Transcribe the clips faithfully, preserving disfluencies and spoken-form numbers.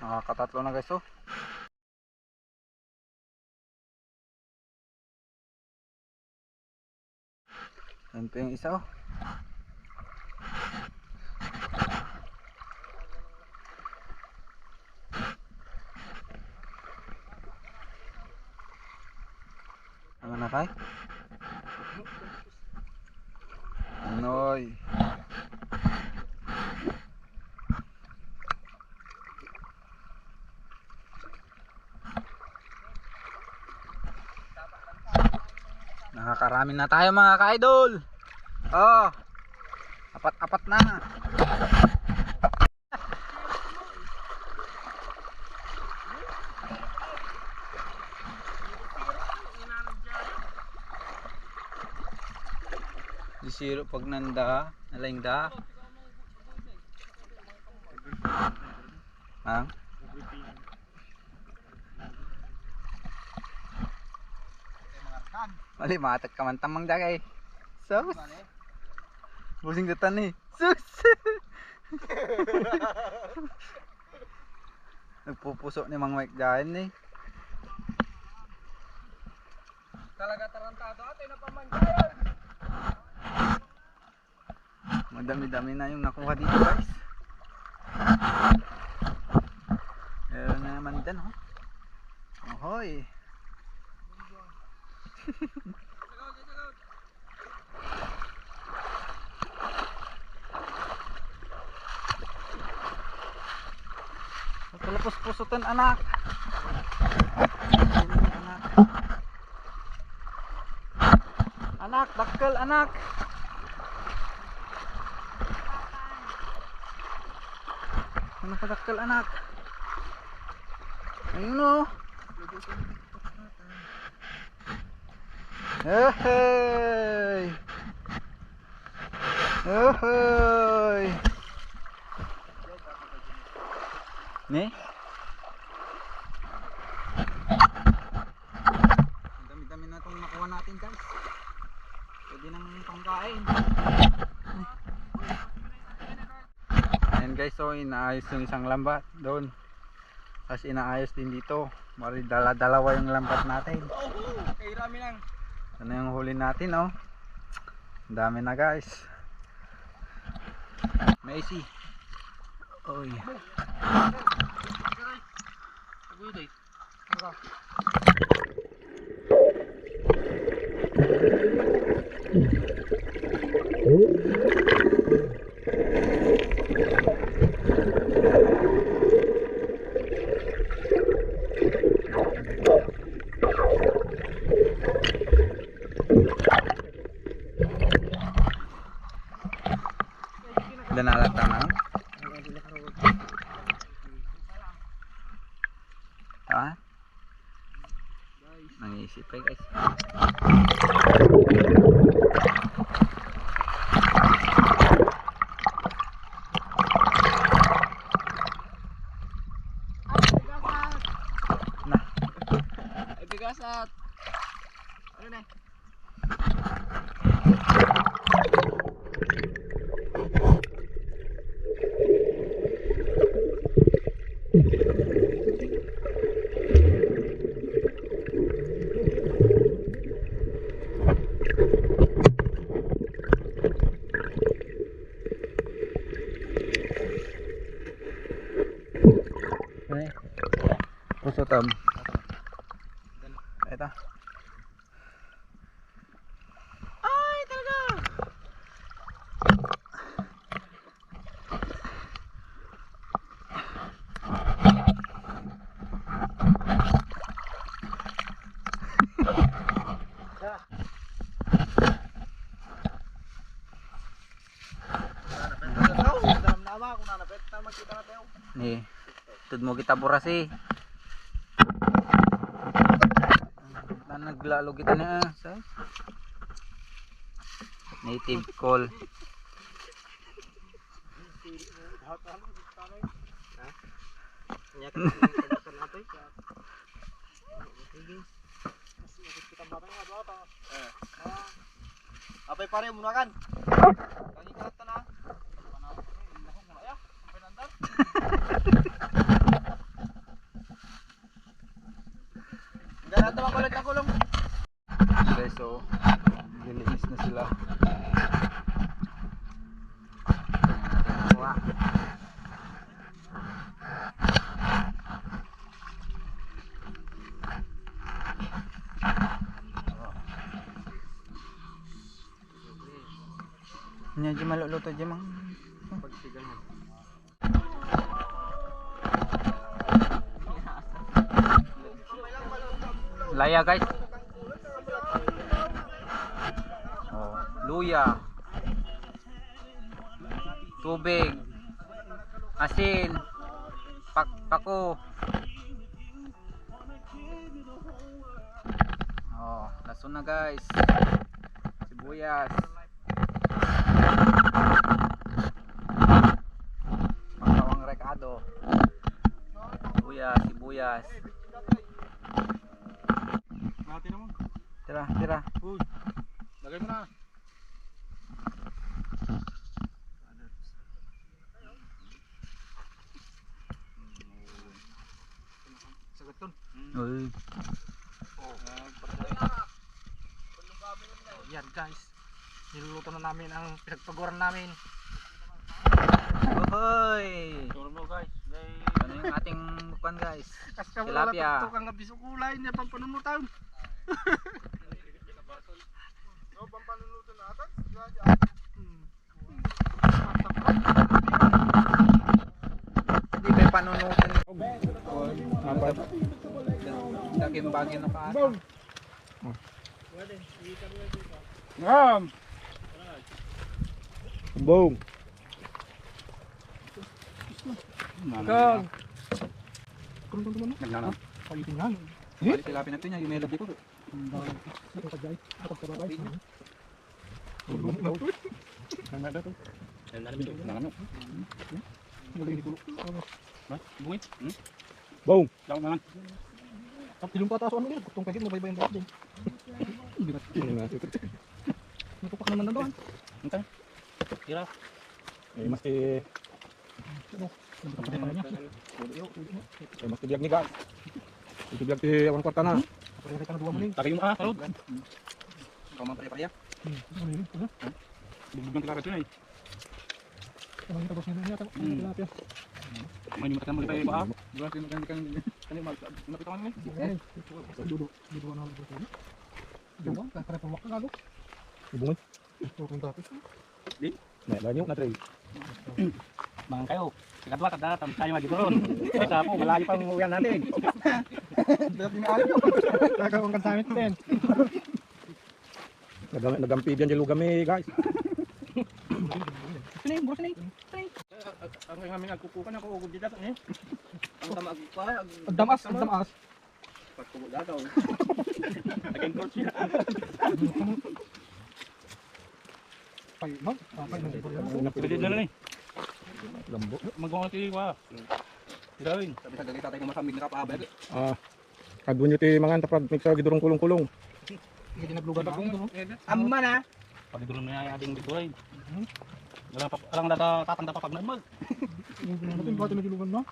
Nakakatatlo na, guys, oh. Ayun pa yung isa, oh. Ano na kay? Noy. Nakakarami na tayo, mga ka-idol. Oh. Apat-apat na. Di zero pag nanda, nalaing da. Ha? Malimatak ka man tamang dagay. Sus. Busing datan ni. Sus. Nagpupuso ni Mang Mike dyan ni. Talaga tarantado ate na pamandayan. Madami-dami na yung nakuha dito, guys. Meron na naman dyan, oh. Ohoy. Talapos pusutan, anak. Anak. Anak, dakkel, anak. Ano ka dakkel, anak? Ayun, oh. Ehey! Ehey! Ni? Ang dami-dami na itong nakuha natin, guys. Pwede nang pangkain. Ayan, guys, so inaayos yung isang lambat doon. Tapos inaayos din dito. Bali, dala-dalawa yung lambat natin. Oho! Kay Rami lang. Ano yung huli natin, oh? Ang dami na, guys. Macy. Oy. Agoy, day. Danalat na, no? Ha? Nangisip pa, guys. Na. Ay, bigasat. Ano na? Ay. Puso tam. Ito. Ay, talaga. Ni, tud mo kita burasi. Tan naglalo kita ni, ah, sa native call. Ha? Nya ka na, nya ka na, atoy. Sige. Apay pare, muna kan. Kami ka na. Ay, ay, Ganito ang kulot ng kulong. Guys, so, lilinis na sila. Ayan, ating nakuha. Nya, di maluluto, di mang. Laya, guys. Oh, luya. Tubig. Asin. Pak-, pako. Oh, lason na, guys. Sibuyas. Pangkawang rekado. Sibuyas, sibuyas. Mati naman. Tira, tira. Uy. Lagay mo na. Sagat ton. Uy. Oh. Yan, guys. Niluluto na namin ang pinagpaguran namin. Ohoy! Turno, guys. Yay! Ano yung ating bukan, guys? Tilapia. Tukang abis ukulay niya pang panunutan. No, pang panunutan na ata. Hmm. Hindi may panunutan. Daging bagay na pa. Ngam. Boom. Kang. Nagnanam. Palitin nga. Balik tilapia na ito niya, yung melody ko. Ang dami. Ito pa, guys. Ito pa, guys. Ang nada to. Ang nada to. Ang nada to. Bungit? Hmm? Bong. Daw naman. Ang ilong pa taas, ano yun? Kutong kagit, mabaybayan daw din. Natupak naman na doon. Ang tara. Tira. Eh, mas ti-, eh, mas ti biag ni Gas. Iti biag ti awan kwarta na. Pare-pare ka na duwa mo, Ning. Tagay mo, ah, karod. Ikaw man, pare-pare, ah. Hmm, ano yun? Ano? Bugbog ng tilapia ito, eh. Ano yung tapos nila yata? Ano yung tilapia? Ano yung matakan mo, di ba, ah? Di ba, kan, kan, kan, kan, kan, mas, napita ka naman, eh. Ay, dudo, dudo, ano, dudo. Diba? Kaya pala pawak ka, gago. Ibungan. Ito, kung tapos, eh. Di? Na, layo na, Trey. Mangan kayo. Ikadua, kada tayo magigurong. Sa po, malayo pang uwian natin. Dapat yung alam. Kaya kung kansamit din. Nag-, nag-amphibian di lugar mi, guys. Sino yung bro? Sino yung? Sino yung? Ang, ang, ang aming agkukukan ako, ugod dito, eh. Ang damag pa, ang damas, ang damas. Pagkubo dadaw. Again, coach. Ay, mag-, ah, pwede na rin. Lambo. Magawa na tayo, ah. Gawin. Sabi sa dagay tatay ko, masamig na kapaabay. Ah. Adu nyo ti mangan, tapag, may sa gidurong kulong-kulong. Hindi naglugan na. Amma na. Pagidurong na yung ating dito, eh. Wala pa, alang data tatang dapat pag nagmag. Yung pinangatin, baka naglugan na.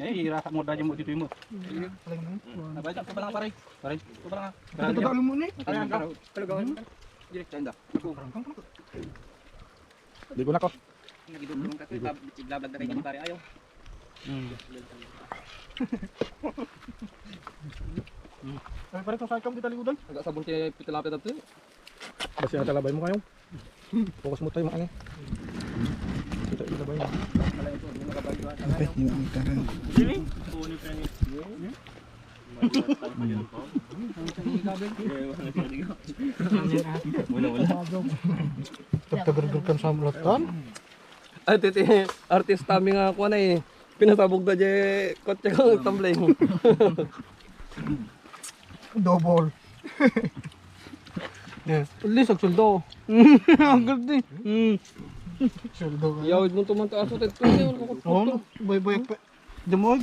Eh, irasa mo dahil mo dito mo. Talaga na. Abay, sa pala, pare. Pare, sa pala. Ito, ito, alam mo ni? Pare, ang talaga. Direct senda. Ako. Di ko na ko. Nagidulong ka, kaya bab-, iglabag na kayo ni pare, ayaw. Hmm. Ay, pare, kung saan ka, kita ligudan? Taga sabon kay Pitilapia dati. Basta yung talabay mo kayo. Focus mo tayo, ano? Kita yung labay mo. Okay, yung ang taran. Dili? Kunin pa niya. Wala, wala. Pagkagargar kan sa mulatan. Ay, titi, artista mi nga kuwan ay. Pinasabog na di kotse ko, tumbling. Double. Yes. Lisag suldo. Ang ganda eh. Mm. Suldo ka. Yawid mo tumantaas sa tet ko, eh, wala ka kutkuto. Oo, boy, boy, pa. Di mo,